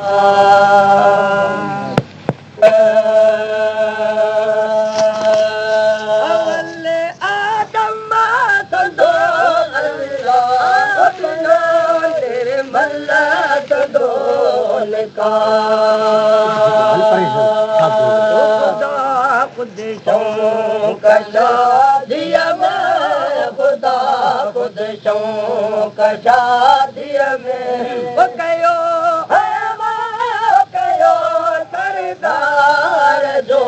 اول آدم سندو الله ڏنو نرمل سندو خدا خود شوق شاديء ۾ خدا خود شوق شاديء ۾ ڪيو ڪيو سردار جو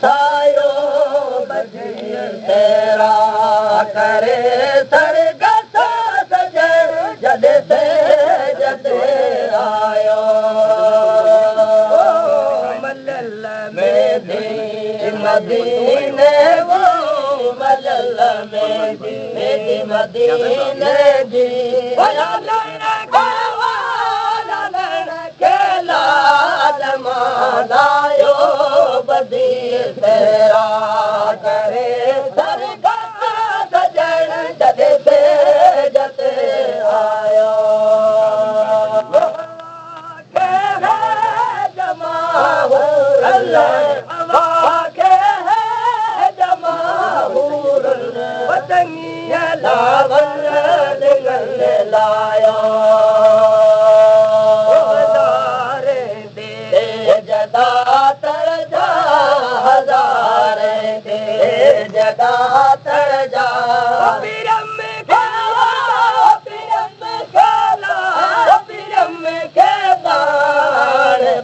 سايو ٻڌي سيرا ڪري سرگس سڄڻ جڏهن سيج تي آيو. مليل ميندي مديني وو مليل ميندي مديني جي. لالڻ لالڻ کي لال مان لايو ٻڌي سيرا ڪري سرگس سڄڻ جڏهن سيج تي آيو.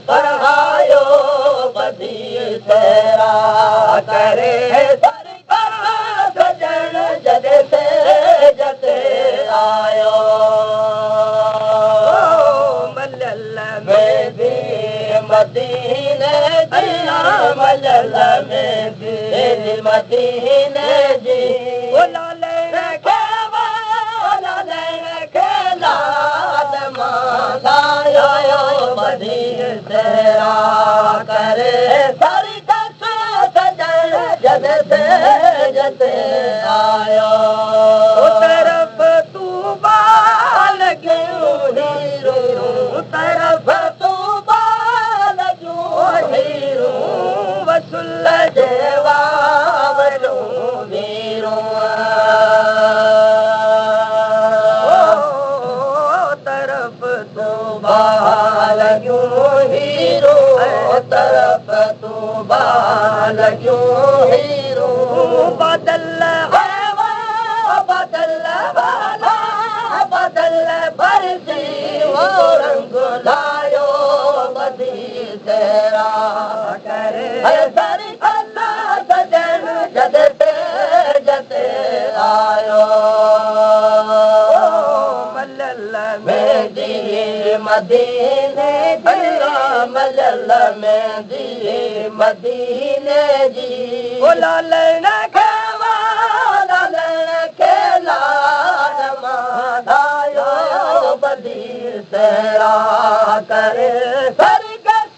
پڙهايو ٻڌي سيرا ڪري سڄڻ جڏهن سيج تي آيو. مليل ميندي مديني جي مليل ميندي مديني جي. لالڻ کي لالڻ کي لال مان لايو ٻڌي سيرا ڪري سرگس سڄڻ جڏهن سيج تي آيو. طرف طوبيٰ لڳيون هيرون طرف طوبيٰ لڳيون هيرون وصل جي واولون ويرون. طرف طوبيٰ لڳيون هيرون طرف طوبيٰ لڳيون هيرون بادل بادل والا بادل برسي رنگ لايو ٻڌي سيرا ڪري سرگس سڄڻ جڏهن سيج تي آيو. مليل ميندي مديني جي مليل ميندي مديني جي. لالڻ کي لالڻ کي لال مان لايو ٻڌي سيرا ڪري سرگس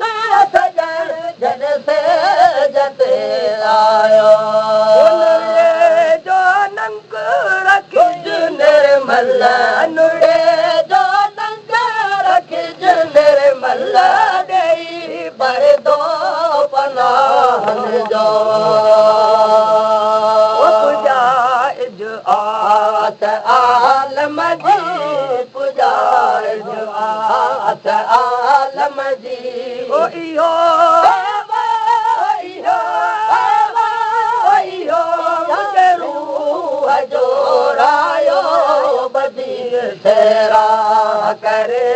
سڄڻ جڏهن سيج تي آيو. جو ننگ رکج نرمل نڙي جو ننگ رکج نرمل ڏيئي پردو پناهن جو. پڄائج آس عالم جي پڄائج آس عالم جي. اهو اهو روح جو رايو ٻڌي سيرا ڪري.